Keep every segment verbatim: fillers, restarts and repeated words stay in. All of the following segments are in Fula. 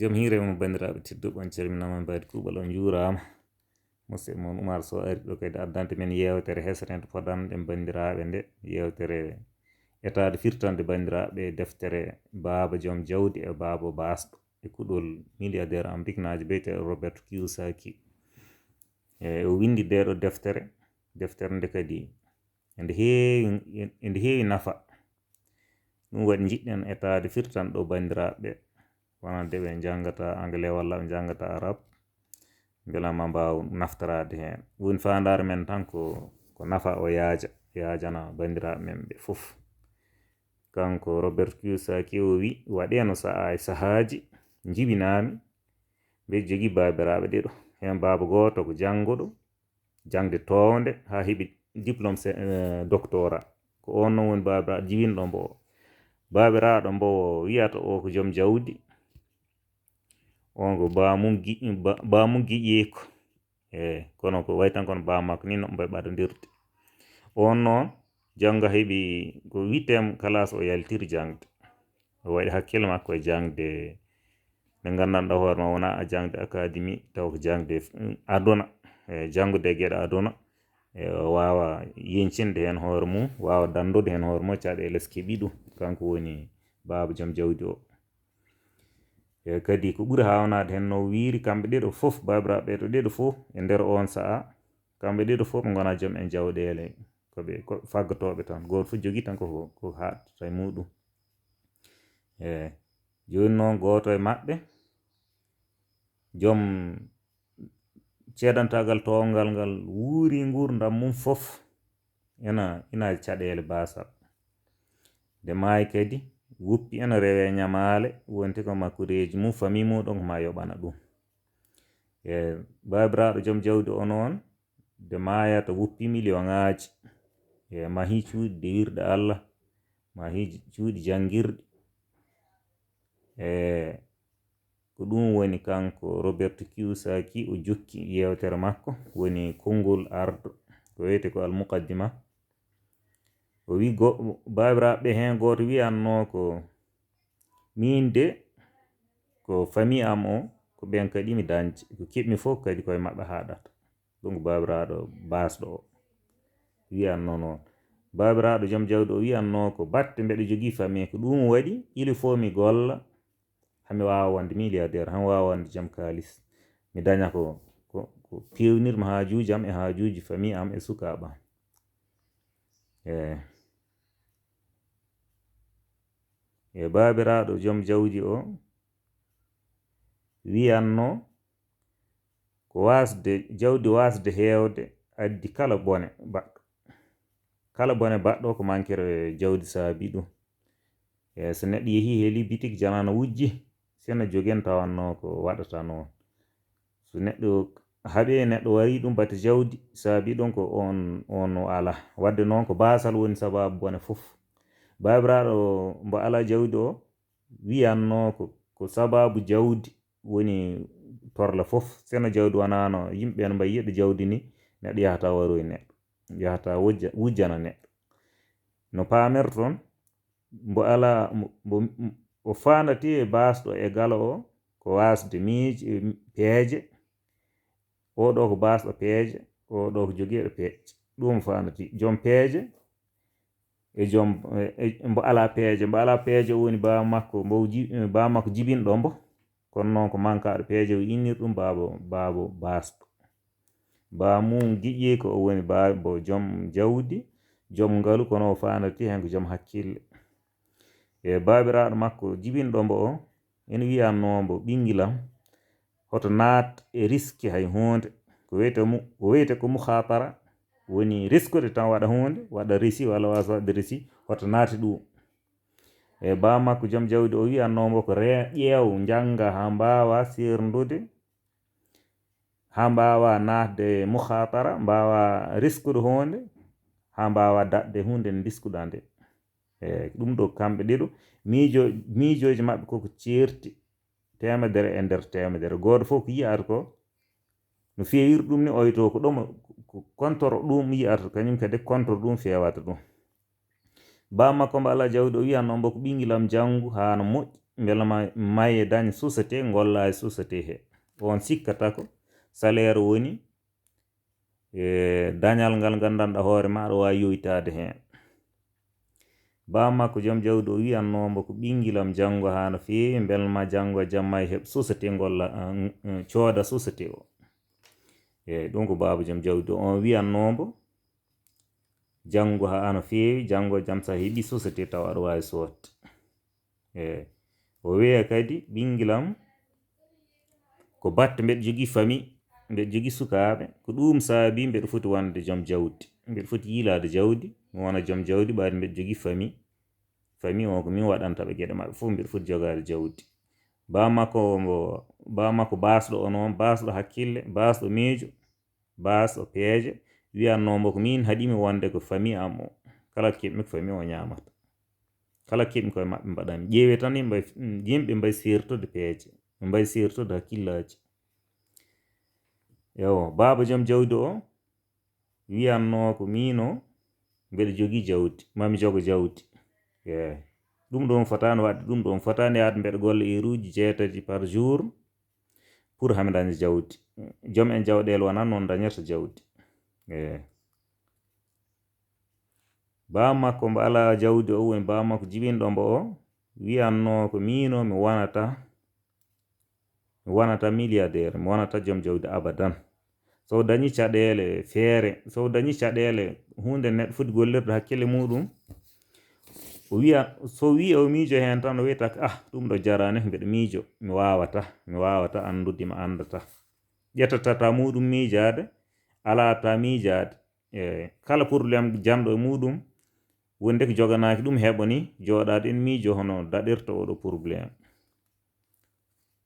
Jom hiire mum, banndiraaɓe tedduɓe, on calminaama, mbaydi kuuɓal, on njuuraama. Musidɗo mon Umar Sow ari ɗo kadi addante men yeewtere hesere nde podanɗen banndiraaɓe nde, yeewtere etaade firtande banndiraaɓe e deftere Baaba Joom Jawdi e Baaba Baasɗo e kuɗol milliardaire amriknaajo biyeteeɗo Robert Kiyosaki. E o winndi nde ɗo deftere, deftere nde kadi ende heewi, ende heewi nafa. Ɗum waɗi njiɗɗen etaade firtan ɗo banndiraaɓe ɓe, wonande ɓe njanngata anglais walla ɓe njanngata arab, mbela ma mbaaw naftoraade heen. Woni faandaare men tan ko, ko nafa o yaaja, yaajana banndiraaɓe men ɓe fof. Kanko Robert Kiyosaki o wi, waɗeeno sa'a e sahaaji, njibinaami, mbeɗa jogii baabiraaɓe ɗiɗo. Heen baaba gooto ko jannguɗo, jaŋde toownde haa heɓi diplôme se-, eh, doctorat. Ko oon noon woni baabiraaɗo jibinɗo mbo o. Baabiraaɗo mbo o wiyata o ko joom jawdi. On ko baamum gi-, ba-, baamum giƴeeko. Eey, kono ko wayi tan kono baaba makko ni no mbayi ɓadondirde. On noon, janngo heɓi ko huitième classe o yaltiri jaŋde. O waɗi hakkille makko e jaŋde nde nganndanɗaa hoore ma wonaa a jaŋde akademi, taw ko jaŋde, mm, aduna. E janngude e geɗe aduna. E o waawa yeñcinde heen hoore mum, waawa danndude heen hoore mum, caɗeele so keɓi ɗum. Kanko woni baaba joom jawdi o. E kadi ko ɓuri haawnaade heen no wiiri, kamɓe ɗiɗo fof, baabiraaɓe ɓe to ɗiɗo fof, e nder oon sa'a, kamɓe ɗiɗo fof ɓe ngonaa joom en jawɗeele. Ko ɓe, ko faggotooɓe tan. Gooto fof jogii tan ko, ko, ko haaɗata e muuɗum. E jooni noon gooto e maɓɓe, joom ceedantaagal toowngal ngal wuuri nguurndam mum fof ena, ina caɗeele baasal. Nde maayi kadi, woppi ena rewee ñamaale, wonti ko makkureeji mum, famii muuɗum ko ma yoɓana ɗum. E baabiraaɗo joom jawdi o noon, nde maayata woppi miliyoŋaaji. E mahi cuuɗi dewirɗe Allah, mahi cuuɗi janngirɗi. E ko ɗum woni kanko Robert Kiyosaki, o jokki yeewtere makko, woni konngol ardo, ko wiyetee ko Al Muqaddima. O wi go-, baabiraaɓe heen gooto wiyanno ko, "Miin de, ko famii am o, ko ɓeen kadi mi dañde, ko keɓmi fof kadi koye maɓɓe haaɗata." Ɗum ko baabiraaɗo baasɗo o wiyanno noon. Baabiraaɗo joom jawdi o wiyanno ko, "Batte mbeɗa jogii famii, ko ɗum waɗi il faut mi golla, hami waawa wonde milliardaire, hami waawa wonde joom kaalis. Mi daña ko, ko, ko peewnirmi haajuuji am e haajuuji famii am e sukaaɓe am." E, e baabiraaɗo joom jawdi o wiyanno ko waasde, jawdi waasde heewde addi kala bone baɗɗo. Kala bone baɗɗo ko mankere jawdi saabi ɗum. E so neɗɗo yehii heli bitik janano wujji, sena jogen tawanno ko waɗata noon. So neɗɗo haɓe, neɗɗo wari ɗum bate jawdi saabi ɗum ko on, on o ala. Wadde noon ko baasal woni sababu bone fof. Baabiraaɗo mbo ala jawdi o wiyanno ko, ko sababu jawdi woni torla fof. Sena jawdi wonano yimɓe ɓen mbayi yiɗde jawdi ni, neɗɗo yahata waroy neɗɗo, yahata wujja-, wujjana neɗɗo. No paamerton, mbo ala, mbo, mbo, o faandati e baasɗo e galo o, ko waasde miije, peeje. Oɗo ko baasɗo peeje, oɗo ko jogiiɗo peeje. Ɗum faandati. Joom peeje e joom, e, e mbo ala peeje. Mbo ala peeje o woni baa makko, mbo ji-, baa makko jibinɗo mbo. Kono noon ko mankaaɗo peeje o innir ɗum baaba, baaba baasɗo. Baa mum giƴi ko o woni baaba joom jawdi, joom ngalu, kono o faandati heen ko joom hakkille. E baabiraaɗo makko jibinɗo mbo o, ene wiyanno mbo, "Ɓingilam, hoto naat e riski hay huunde." Ko wiyetee mu-, ko wiyetee ko mukhatara, woni riskude tan waɗa huunde, waɗa risi walla waasa waɗde risi, hoto naati ɗum. E baa makko joom jawdi o wiyanno mbo ko re-, ƴeew, njannga haa mbaawa seerndude, haa mbaawa naatde e mukhatara, mbaawa riskude huunde, haa mbaawa daɗde huunde nde riskuɗaa nde. E ɗum ɗo kamɓe ɗiɗo, miijo-, miijooji maɓɓe koko ceerti teemedere e nder teemedere. Gooto fof ko yiyata ko no feewiri ɗum ni, oyto ko ɗum ko contre ɗum yiyata, kañum kadi contre ɗum feewata ɗum. Baa makko mbo ala jawdi o wiyanno mbo ko, "Ɓingilam, janngu haa no moƴƴi, mbela ma maye dañ société, ngolla e société he. On sikkata ko salaire woni e dañal ngal nganndanɗa hoore ma aɗa waawi yoytaade heen. Baaba makko joom jawdi o wiyannoo mbo ko ɓinngilam janngo haa no feewi, mbel ma janngo e jamma e heɓ société ngolla, eh, eh, cooda société o. Eeyi, ɗum ko baaba joom jawdi o on wiyannoo mbo janngo haa no feewi, janngo e jam so a heɓi société taw aɗa waawi soodde. Eeyi, o wiya kadi ɓinngilam ko batte mbeɗa jogii famille, mbeɗa jogii sukaaɓe, ko ɗum saabi mbeɗa foti wonde joom jawdi, mbeɗa foti yiilaade jawdi, mi wona joom jawdi ɓaade mbeɗa jogii famille. Famille o ko min waɗanta ɓe geɗe maɓɓe fof, mbeɗa foti jogaade jawdi. Baaba makko mbo, baaba makko baasɗo o noon, baasɗo hakkille, baasɗo miijo, baasɗo peeje, wiyannoo mbo ko min haɗimi wonde ko famille am o. Kala ko keɓmi ko famille o ñaamata. Kala ko keɓmi koye maɓɓe mbaɗanmi. Ƴeewee tan yimɓe, yimɓe mbayi seertude peeje, mbayi seertude hakkillaaji. Ewo, baaba joom jawdi o, wiyannoo ko miin o mbeɗa jogii jawdi, mami jogo jawdi. Eeyi. Ɗum ɗoon fotaani waɗde, ɗum ɗoon fotaani yahde mbeɗa golla heure uji jeetati par jour pour hami daña jawdi. Joom en jawɗeele wonaa noon dañirta jawdi. Eeyi. Baaba makko mbo alaa jawdi o woni baaba makko jibinɗo mbo o wiyannoo ko miin o mi wonata Mi wonata milliardaire, mi wonata joom jawdi abadan. So dañi caɗeele feere, so dañi caɗeele huunde neɗɗo foti gollirde hakkille muɗum, o wiya, so wiya o miijo heen tan, o wiyata ko, ah, ɗum ɗo jaraani, mbeɗa miijo, mi waawata, mi waawata anndude, mi anndata. Ƴettata muɗum miijaade, alaa ta miijaade. E kala problème janɗo e muɗum, wonde ko joganaaki ɗum heɓo ni, jooɗaade en miijo hono daɗirta oɗo problème.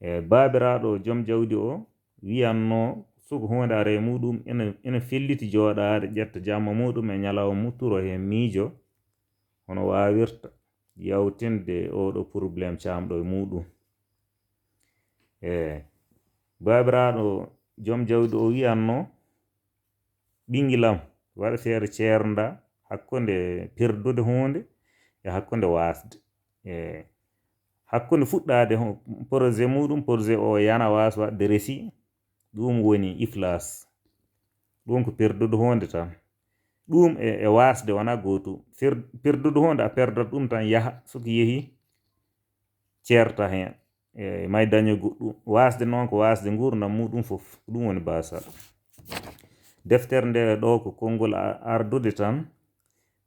E baabiraaɗo joom jawdi o wiyannoo, suka huunde ara e muɗum, ina, ina felliti jooɗaade, ƴetta jamma muɗum e ñalawma mum, turo heen miijo, hono waawirta yawtinde oɗo problème caamɗo e muɗum. E baabiraaɗo joom jawdi o wiyannoo, ɓinngilam, waɗa feere ceernda hakkunde perdude huunde e hakkunde waasde. E hakkunde fuɗɗaade ho-, projet muɗum, projet o yana waas waɗde resi, ɗum woni iflas. Ɗum ko perdude huunde tan. Ɗum e, e waasde wonaa gootum. Fer-, perdude huunde a perdat ɗum tan yaha, so ko yehi, ceerta heen. E may daña goɗɗum. Waasde noon ko waasde nguurndam muɗum fof. Ko ɗum woni baasal. Deftere nde ɗo ko konngol a-, ardude tan.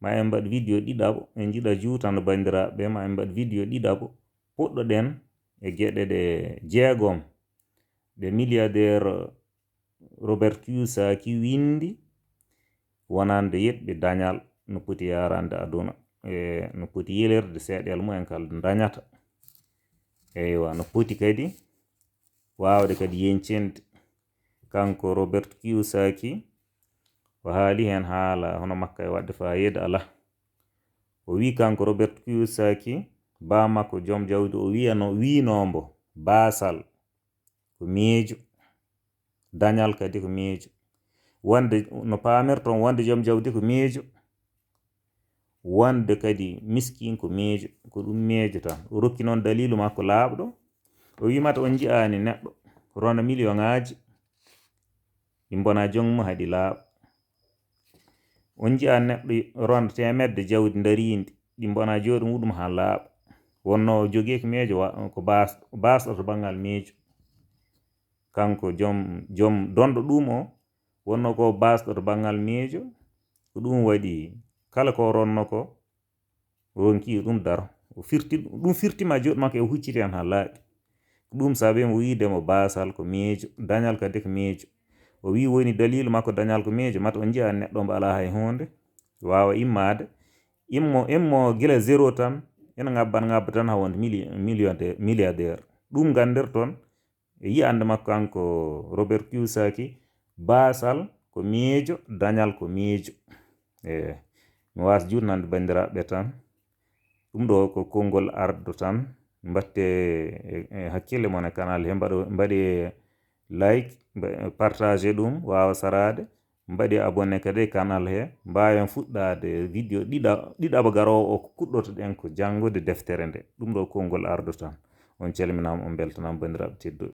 Ma en mbaɗ vidéo ɗiɗaɓo. En njiɗa juutano banndiraaɓe ɓe. Ma en mbaɗ vidéo ɗiɗaɓo. Puɗɗoɗen e geɗe ɗe jeegom. Ɗe milliardaire Robert Kiyosaki winndi, wonande yeɗɓe dañal no poti yarande aduna, e no poti yelirde seeɗel mumen kala dañata. Eywa, no poti kadi waawde kadi yeñcinde. Kanko Robert Kiyosaki, o haali heen haala hono makka e waɗde faayiida alaa. O wii kanko Robert Kiyosaki, baa makko joom jawdi o wiyano, wiinoo mbo, baasal ko miijo, dañal kadi ko miijo. Wonde no paamirton, wonde joom jawdi ko miijo, wonde kadi miskin ko miijo, ko ɗum miijo tan. O rokki noon daliilu makko laaɓɗo. O wii mata on njiyaani neɗɗo rona miliyoŋaaji, ɗi mbona joom mum haɗi laaɓa. On njiyaani neɗɗo rona teemedde jawdi ndariindi, ɗi mbona jooɗo muɗum haa laaɓa. Wonno o jogii ko miijo wa-, ko baas-, baasɗo to banngal miijo. Kanko joom, joom donɗo ɗum o, wonno ko baasɗo to banngal miijo, ko ɗum waɗi kala ko ronno ko, ronki ɗum daro. O firti, ɗum firtima jooɗi makko e o hucciti hen haa laaɓi. Ko ɗum saabi mo wiide mo baasal ko miijo, dañal kadi ko miijo. O wii woni daliilu makko dañal ko miijo, mata on njiya neɗɗo mbo alaa hay huunde, waawa immaade. Immo, immo gila zéro tan, ina ngabban ngabba tan haa wonde mili-, millionnaire, milliardaire. Ɗum nganndirton, e yiyannde makko kanko Robert Kiyosaki, baasal ko miijo, dañal ko miijo. E, mi waas juutnande banndiraaɓe tan. Ɗum ɗo ko konngol ardo tan. Mbaɗte e, e hakkille mon e canal he, mbaɗo, mbaɗe like, mba-, partage ɗum, waawa saraade. Mbaɗe abonné kadi e canal he. Mbaawen fuɗɗaade vidéo ɗiɗa-, ɗiɗaɓo garoowo o ko kuɗɗotoɗen ko janngude deftere nde. Ɗum ɗo konngol ardo tan. On calminaama, on mbeltanaama, banndiraaɓe tedduɓe.